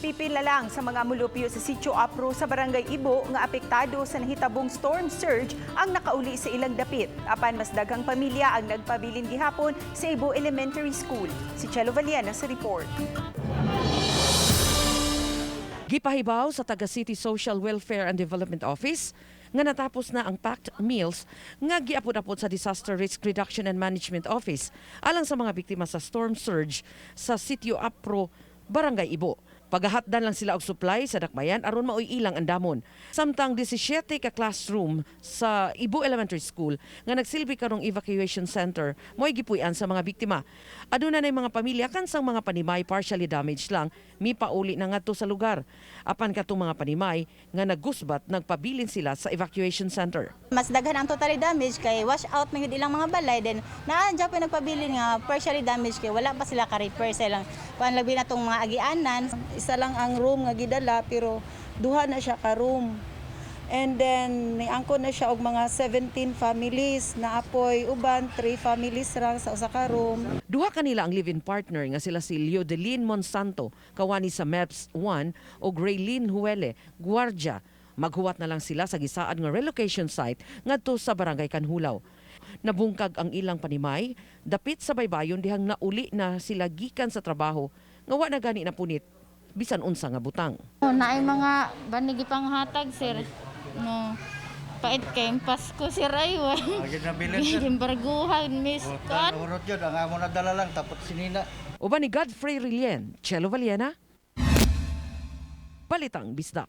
Pipila lang sa mga mulupyo sa Sitio Apro sa Barangay Ibo nga apektado sa nahitabong storm surge ang nakauli sa ilang dapit. Apan mas daghang pamilya ang nagpabilin gihapon sa Ibo Elementary School. Si Chelo Valiana sa report. Gipahibaw sa Taga City Social Welfare and Development Office nga natapos na ang packed meals nga giapod-apod sa Disaster Risk Reduction and Management Office alang sa mga biktima sa storm surge sa Sitio Apro, Barangay Ibo. Pagahatdan lang sila og supply sa dakbayan aron maoy ilang andamon. Samtang 17 ka classroom sa Ibo Elementary School nga nagsilbi karong evacuation center mo'y gipuy-an sa mga biktima. Aduna nay mga pamilya kansang mga panimay partially damaged lang mipauli na ngadto sa lugar. Apan katong mga panimay nga nagusbat, nagpabilin sila sa evacuation center. Mas daghan ang totally damage kay wash out man gyud ilang mga balay, then naa pa nagpabilin nga partially damage kay wala pa sila ka-repair sa ilang kuan, labi na tong mga agianan. Isa lang ang room nga gidala pero duha na siya ka room. And then niangkon na siya og mga 17 families na apoy uban 3 families ra sa usa ka room. Duha kanila ang live-in partner nga sila si Leodeline Monsanto, kawani sa MEPS 1, o Graylene Huele, guardia. Maghuwat na lang sila sa gisaad nga relocation site ngadto sa Barangay Canjulao. Nabungkag ang ilang panimay dapit sa baybayon dihang nauli na sila gikan sa trabaho nga wa na gani na punit bisan unsa nga butang. Naay mga banig ipanghatag, sir. No. Pait kay Pasko, sir, ay. Agad na bilin, sir. Gimbarguhan miss Utan, kon. urot yun. Ang amo na dala lang, tapos sinina. Uban ni Godfrey Rilien, Chelo Valiena, Balitang Bisdak.